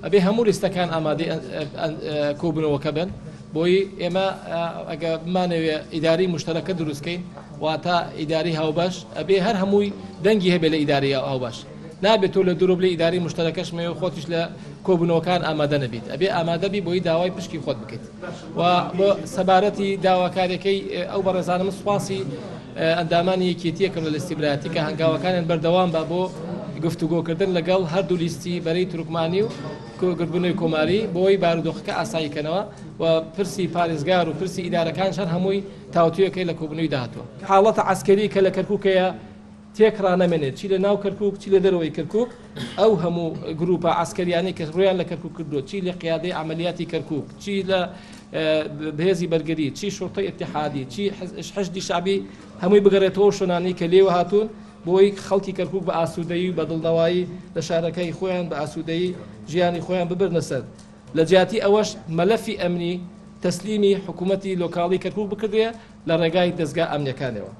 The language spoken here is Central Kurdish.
ئەبێ هەموو لیستەکان ئامادەی کۆبوونەوەکە بن، بۆی ئێمە ئەگە بمانەوێ ئیداری مشتەرەکە دروستکەین، واتە ئیداری هاوبەش، ئەبێ هەر هەمووی دەنگی هەبێ لە ئیداری هاوبەش. نابێت تۆ لە دوورەوە بڵێی ئیداری مشتەرەکەشمەوە خۆتیش لە کۆبوونەوەکان ئامادە نەبیت، ئەبێ ئامادە بی بۆی داوای پشکی خۆت بکەیت. و بۆ سەبارەتی داواکاریەکەی ئەو بەڕێزانە من سوپاسی ئەندامانی یەکێتیەکەم لە لیستی برایەتی کە هەنگاوەکانیان بەردەوام بە بۆ گفتوگۆکردن لەگەڵ هەردوو لیستی بەرەی تورکمانی و گردبوونەوەی کۆماری بۆی بارودۆخەکە ئاساییکەنەوە و پرسی پارێزگار و پرسی ئیدارەکانش هەر هەمووی تاوتوێکەی لە کۆبوونەوەی داهاتووە. حاڵەتە عەسکەری کە لە کەرکووک هەیە تێکڕا نەمێنێت، چی لە ناو کەرکووک چی لە دەرەوەی کەرکووک، ئەو هەموو گروپە عەسکەریانەی کە ڕوویان لە کەرکووک کردووە، چی لە قیادەی عەمەلیاتی کەرکووک، چی لە هێزی بەرگری، چی شوڕتەی ئیتیحادی، چی حەشدی شەعبی، هەمووی بگەڕێتەوە ئەو شوێنانەی کە لێوە هاتوون، بۆی خەڵکی کەرکووک بە ئاسوودەیی و بە دڵنەوایی لە شارەکەی خۆیان بە ئاسوودەیی ژیانی خۆیان ببرنە سەر. لە جیاتی ئەوەش مەلەفی ئەمنی تەسلیمی حکوومەتی لۆکاڵی کەرکووک بکردێ لە ڕێگای دەزگا ئەمنیەکانەوە.